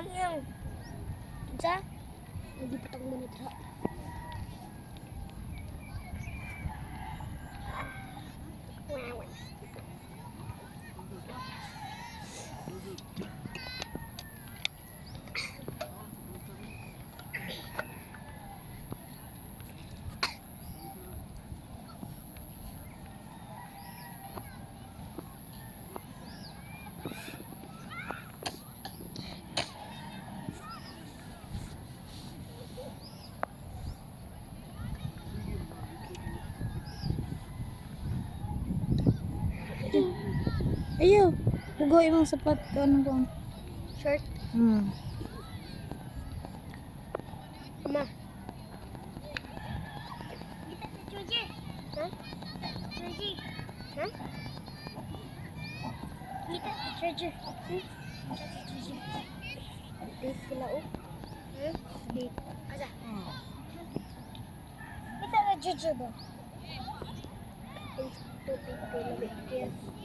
Ang iyang. Unsa? Hindi pa tang manitra. Ayaw. Hugaw imong sapat ko anong ko. Shirt. Ma. Ha? Ha? Kita treasure. Treasure. Date sila oh. Date. Asa? Kita na treasure ba? Tubig ko lamig.